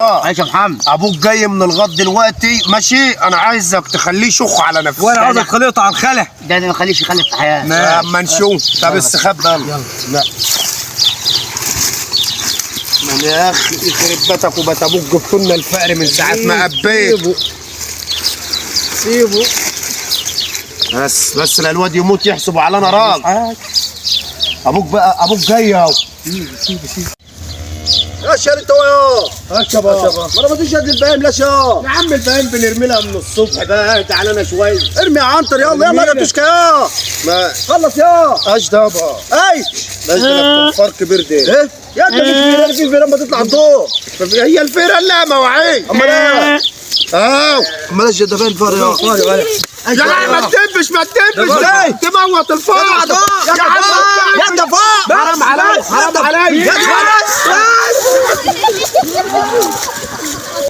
عايش يا محمد. ابوك جاي من الغد دلوقتي ماشي، انا عايزك تخليه يشخ على نفسه. وانا عاوزك تخليه يقطع الخلا. ده انا ما اخليش يخلف في حياته. اما نشوف. طب استخبى يلا. لا من يا اخي يخرب بيتك وبيت ابوك، جبت لنا الفقر من ساعة ما قبيت. سيبه. بس بس لا الواد يموت يحسب علينا راجل. ابوك بقى، ابوك جاي اهو. يا شاري انت وياه. يا بابا. ما انا ما فيش قد البهايم. لا يا يا عم البهايم بنرمي لها من الصبح بقى، تعالى انا شوية. ارمي يا عنتر، يلا يلا يا تشكى يا ما خلص يا اش ده بقى؟ اي بس ده فرق كبير ده. ايه يا انت مش فيران، في فيران ما تطلع الدور. هي الفيرة لا مواعيد. امال ايه؟ اهو. امال ايش ده؟ فين الفار يا يا عم ما تدبش ما تدبش. ازاي؟ تموت الفار يا عم. يا انت فوق. حرام عليك، حرام عليك. يا بس بس.